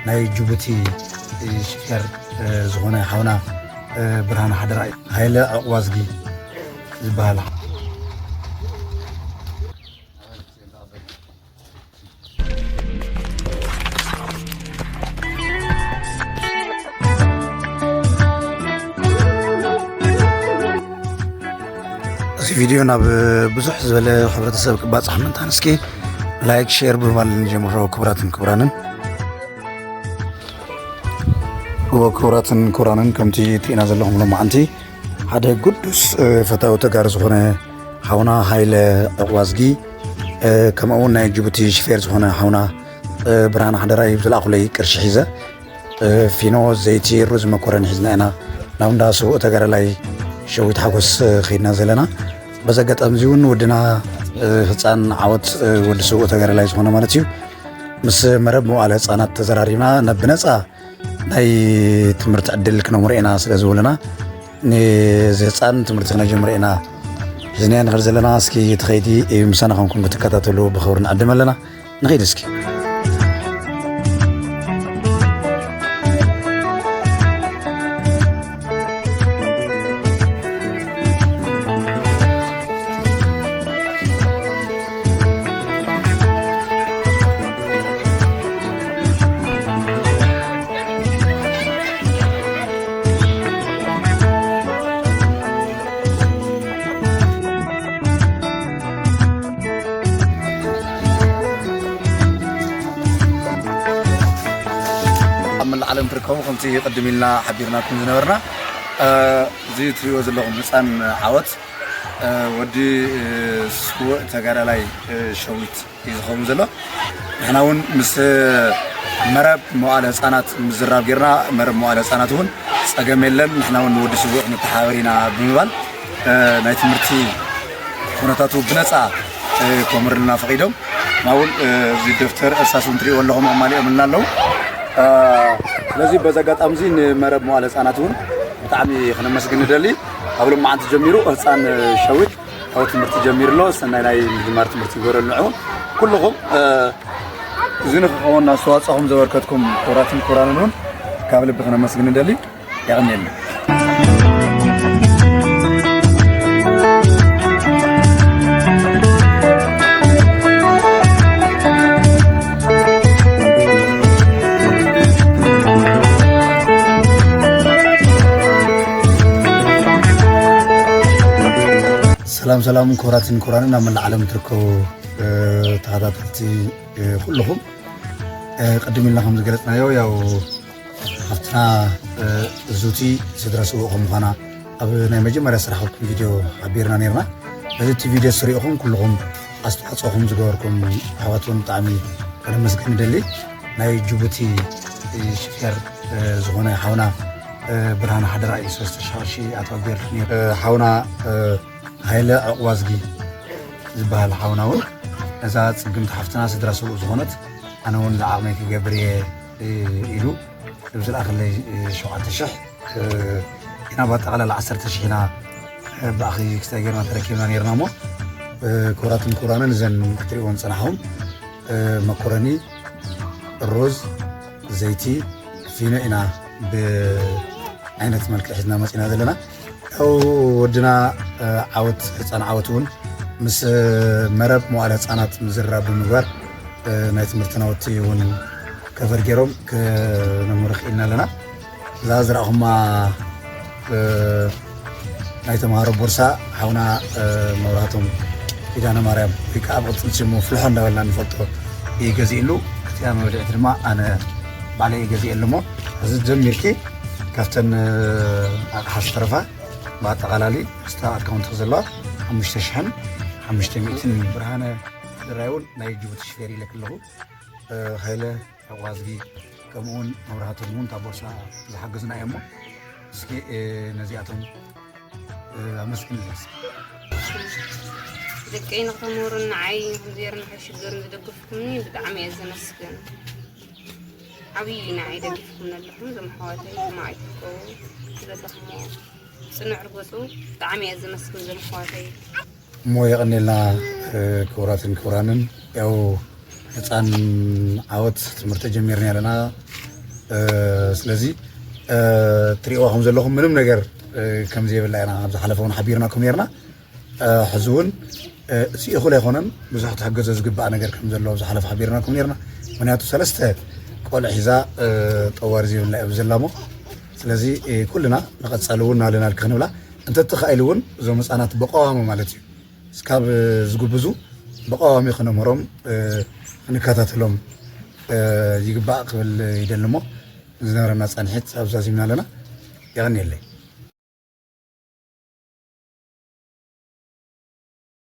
ናይ ጅቡቲ ሽፌር ዝኾነ ሓውና ብርሃን ሓደራ እዩ። ሃይለ ዕቑባዝጊ ዝበሃል። እዚ ቪድዮ ናብ ብዙሕ ዝበለ ሕብረተሰብ ክባፃሕ ምንታን እስኪ ላይክ ሼር ብምባል ንጀምሮ። ክቡራትን ክቡራንን እዎ ክቡራትን ክቡራንን ከምቲ ትሪእና ዘለኹም ሎማዓንቲ ሓደ ግዱስ ፈታዊ ተጋሩ ዝኾነ ሓውና ሃይለ ዕቑባዝጊ፣ ከምኡ እውን ናይ ጅቡቲ ሽፌር ዝኾነ ሓውና ብርሃን ሓደራ እዩ ዝለኣኹለይ ቅርሺ ሒዘ። ፊኖ፣ ዘይቲ፣ ሩዝ፣ መኮረኒ ሒዝና ኢና ናብ እንዳ ስዉእ ተጋዳላይ ሸዊት ሓጎስ ከይድና ዘለና። በዚ ኣጋጣሚ እዚ እውን ወድና ህፃን ዓወት ወዲ ስዉእ ተጋዳላይ ዝኾነ ማለት እዩ ምስ መረብ መዋእለ ህፃናት ተዘራሪብና ናብ ብነፃ ናይ ትምህርቲ ዕድል ክነምሮ ኢና ስለ ዝበሉና፣ ንዚ ህፃን ትምህርቲ ክነጀምሮ ኢና ሒዝናዮ ንኸድ ዘለና። እስኪ እቲ ኸይዲ ምሳና ኸንኩም ክትከታተሉ ብኽብሪ ንዕድም ኣለና። ንኸይድ እስኪ። ኣብ መላእ ዓለም ትርከቡ ከምቲ ቅድም ኢልና ሓቢርናኩም ዝነበርና፣ እ፣ እዚ ትሪእዎ ዘለኹም ህፃን ዓወት፣ እ፣ ወዲ፣ እ፣ ስዉእ ተጋዳላይ፣ እ፣ ሸዊት እዩ ዝኸውን ዘሎ። ንሕና እውን ምስ መረብ መዋእለ ህፃናት ምዝራብ ጌርና፣ መረብ መዋእለ ህፃናት እውን ፀገም የለን፣ ንሕና እውን ንወዲ ስዉእ ክንተሓባበር ኢና ብምባል፣ እ፣ ናይ ትምህርቲ ኩነታቱ ብነፃ፣ እ፣ ከምርልና ፈቒዶም፣ ንሕና እውን፣ እ፣ እዚ ደፍተር እርሳስ እውን ትሪእዎ ኣለኹም ኣማሊኦምልና ኣለዉ። እ፣ ስለዚ በዚ ኣጋጣሚ እዚ ንመረብ መዋእለ ህፃናት እውን ብጣዕሚ ክነመስግን ንደሊ። ካብ ሎማዓንቲ ጀሚሩ ህፃን ሸዊት ካብ ትምህርቲ ጀሚሩ ኣሎ። ሰናይ ናይ ምጅማር ትምህርቲ ይግበረሉ። ንዑ ኩልኹም፣ እ፣ እዚ ንክኸውን ኣስተዋፅኦኹም ዘበርከትኩም ክቡራትን ክቡራንን እውን ካብ ልቢ ክነመስግን ንደሊ። የቐንየልና። ሰላም ሰላም፣ ክቡራትን ክቡራንን ኣብ መላእ ዓለም ትርከቡ፣ እ፣ ተኸታተልቲ፣ እ፣ ኩልኹም፣ እ፣ ቅድም ኢልና ከም ዝገለጽናዮ፣ ያው፣ ሓፍትና፣ እ፣ እዙቲ ስድራ ስዉእ ከም ምዃና ኣብ ናይ መጀመርያ ስራሕኩም ቪድዮ ሓቢርና ነይርና። በዚ እቲ ቪድዮ ስሪእኹም ኩልኹም ኣስተዋፅኦኹም ዝገበርኩም ኣሕዋት እውን ብጣዕሚ ከነመስግን ንደሊ። ናይ ጅቡቲ፣ እ፣ ሽፌር፣ እ፣ ዝኾነ ሓውና፣ እ፣ ብርሃነ ሓደራ እዩ ሰለስተ ሺሕ ቅርሺ ኣተዋጊሩ ነይሩ። እ፣ ሓውና፣ እ፣ ሃይለ ዕቑባዝጊ ዝበሃል ሓውና እውን ነዛ ጽግምቲ ሓፍትና ስድራ ስዉእ ዝኾነት ኣነ እውን ዝዓቕመይ ክገብር እየ፣ እ፣ ኢሉ ዝለኣኸለይ፣ እ፣ ሸውዓተ ሽሕ፣ እ፣ ኢና ብኣጠቓላላ ዓሰርተ ሽሕ ኢና፣ እ፣ ብኣኺ ክስታይ ጌርና ተረኪብና ነይርና እሞ፣ እ፣ ክቡራትን ክቡራንን እዘን ክትሪእዎን ዝጸናሕኹም፣ እ፣ መኮረኒ፣ ሩዝ፣ ዘይቲ፣ ፊኖ ኢና ብዓይነት መልክዕ ሒዝና መጺና ዘለና። ያው ወድና፣ እ፣ ዓወት፣ ህፃን ዓወት እውን ምስ፣ እ፣ መረብ መዋእለ ህፃናት ምዝርራብ ብምግባር፣ እ፣ ናይ ትምህርቲ ናውቲ እውን ከቨር ገይሮም ክነምህሩ ክኢልና ኣለና። እዛ ዝረኣኹማ፣ እ፣ ናይ ተምሃሮ ቦርሳ ሓውና፣ እ፣ መብራህቶም ኪዳነ ማርያም ወይ ከዓ ብቕፅል ሽሙ ፍልሖ እንዳበልና ንፈልጦ እዩ ገዚእሉ። እቲኣ መብልዒት ድማ ኣነ ባዕለይ እዩ ገዚኤሉ እሞ፣ እዚ ጀሚርኪ ካብተን፣ እ፣ ኣቕሓ ዝተረፋ ብኣጠቓላሊ ምስታ ኣካውንት ዘለዋ ሓሙሽተ ሽሕን ሓሙሽተ ሚእትን። ብርሃነ ድራይ እውን ናይ ጅቡቲ ሽፌር ኢለክ ኣለኹ። እ፣ ሃይለ ዕቑባዝጊ ከምኡ እውን መብራህቶም እውን እታ ቦርሳ ዝሓገዙና እዮም እሞ፣ እስኪ፣ እ፣ ነዚኣቶም፣ እ፣ ኣመስግንለይ እስኪ። ደቀይ ንኽተምህሩን ንዓይ ንኽምዝየርን ንኸይሽገርን ዝደገፍኩምኒ ብጣዕሚ እየ ዘመስግን። ዓብዪ እዩ ንዓይ ደጊፍኩም ዘለኹም፣ እዞም ኣሕዋተይ፣ እዞም ኣይትርከቡ ዘለኹሞ ጽኑዕ ርገጹ፣ ብጣዕሚ እየ ዘመስግን እዞም ኣሕዋተይ። እሞ የቐኔልና፣ እ፣ ክቡራትን ክቡራንን፣ ያው ህፃን ዓወት ትምህርቲ ጀሚርና ኣለና። ስለዚ ትሪእዋ ከም ዘለኹም ምንም ነገር ከም ዘይብላ ኢና ኣብ ዝሓለፈ እውን ሓቢርናኩም ነርና። ሕዚ እውን እቲ እኹል ኣይኮነን፣ ብዙሕ ትሕገዞ ዝግባእ ነገር ከም ዘሎ ኣብ ዝሓለፈ ሓቢርናኩም ነርና። ምክንያቱ ሰለስተ ቆልዕ ሒዛ ጠዋሪ ዘይብላ እዩ ዘላ እሞ፣ ስለዚ ኩልና ንቐፃሊ እውን ናልና ክንብላ እንተተኻኢሉ እውን እዞም ህፃናት ብቀዋሚ ማለት እዩ እስካብ ዝጉብዙ ብቀዋሚ ክነምህሮም ክንከታተሎም ይግባእ ክብል ይደሊ እሞ፣ ዝነበረና ፃንሒት ኣብዛዚምና ኣለና። የቐንየለይ።